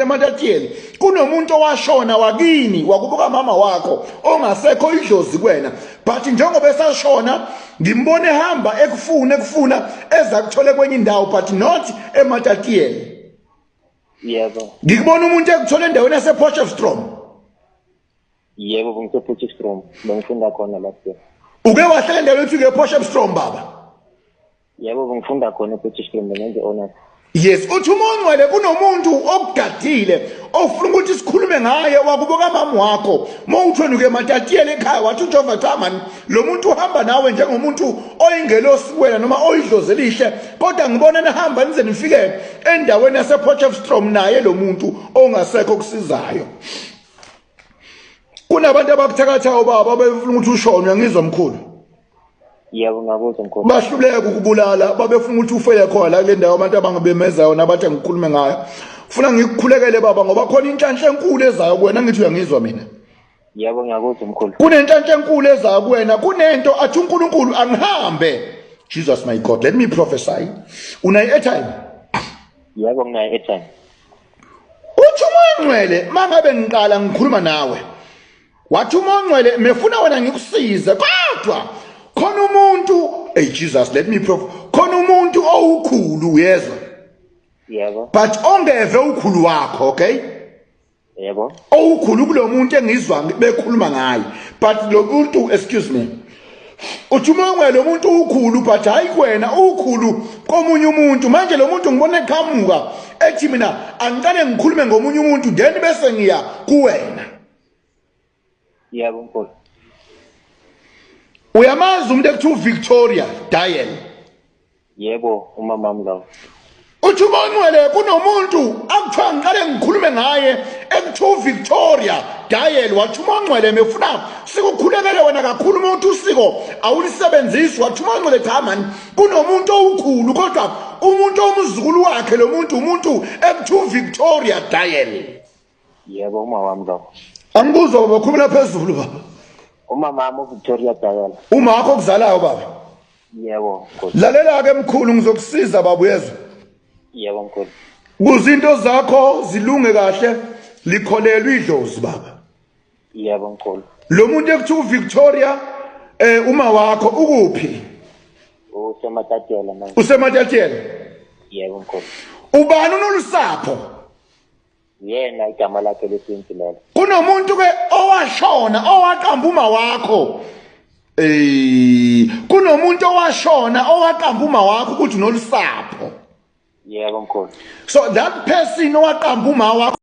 Ematatiyeli kunomuntu owashona wakini wakubuka mama wakho ongasekho idlozi kuwena, but njengoba esashona ngimbone ehamba ekufuna ekufuna eza kuthole kwenye indawo, but not eMatatiyeli. Yebo. Ngikubona umuntu ekuthola endaweni yasePotchefstroom. Yebo, bengisePotchefstroom, bengifunda khona last year. Uke wahlala endaweni ethi ngePotchefstroom, baba? Yebo, bengifunda khona ePotchefstroom, bengenze honors. Yes, uthi uma ongcwele kunomuntu okugadile ofuna ukuthi sikhulume ngaye wakubo kamama wakho. Uma uthi wena uke ematatiyela ekhaya, wathi uJehova, cha mani, lo muntu uhamba nawe njengomuntu oyingelosi kuwena noma oyidlozi elihle, kodwa ngibona nihamba nize nifike endaweni yasePotchefstroom naye lo muntu ongasekho kusizayo. Kunabantu abakuthakathayo baba, befuna ukuthi ushone, uyangizwa mkhulu? Yebo, ngakuzwa mkhulu. Bahluleka ukubulala, babefuna ukuthi ufele khona la kule ndawo abantu abangabemeza yona abathi ngikhulume ngayo. Funa ngikukhulekele baba, ngoba khona inhlanhla enkulu ezayo kuwena, ngithi uyangizwa mina? Yebo, ngiyakuzwa mkhulu. Kunenhlanhla enkulu ezayo kuwena, kunento athi uNkulunkulu angihambe. Jesus my God, let me prophesy. Unayo airtime? Yebo, nginayo airtime. Uthi uMoya oNgcwele mangabe ngiqala ngikhuluma nawe, wathi uMoya oNgcwele mefuna wena ngikusize, kodwa khona umuntu, hey Jesus, let me prove, khona umuntu owukhulu, uyezwa? Yebo. But ongeve ukhulu wakho, okay? Yebo. Owukhulu kulo muntu engizwa bekhuluma ngaye, but lo muntu, excuse me, uthi uma ungwe lo muntu ukhulu, but hayi kuwena, ukhulu komunye umuntu. Manje lo muntu ngibona eqhamuka ethi mina angiqale ngikhulume ngomunye umuntu, then bese ngiya kuwena. Yebo mkhulu. Uyamazi umuntu ekuthiwa uVictoria Dial? Yebo, umamami lowo. Uthi uma ongcwele kunomuntu akuthiwa ngiqale ngikhulume ngaye ekuthiwa uVictoria Dial, wathi uma ongcwele mefuna sikukhulekele wena kakhulu, uma uthi usiko awulisebenzisi, wathi uma ongcwele cha mani, kunomuntu owukhulu, kodwa umuntu omzukulu wakhe lo muntu umuntu ekuthiwa uVictoria Dial. Yebo, uma wami lowo. Angikuzwa baba, khulumela phezulu baba. Umama wami uVictoria Dial. Uma wakho okuzalayo baba? Yebo, mkhulu. Lalela ke mkhulu, ngizokusiza baba, uyezwa? Yebo mkhulu. Kuze into zakho zilunge kahle, likholelwa idlozi baba. Yebo mkhulu. Lo muntu ekuthiwa uVictoria, uma wakho ukuphi? Usematatiyela manje. Usematatiyela? Yebo mkhulu. Ubani unolusapho? Yena igama lakhe lesintu lelo. Kunomuntu ke owashona owaqamba uma wakho. Kunomuntu owashona owaqamba uma wakho ukuthi unolusapho. Yebo mkhulu. So that person owaqamba uma wakho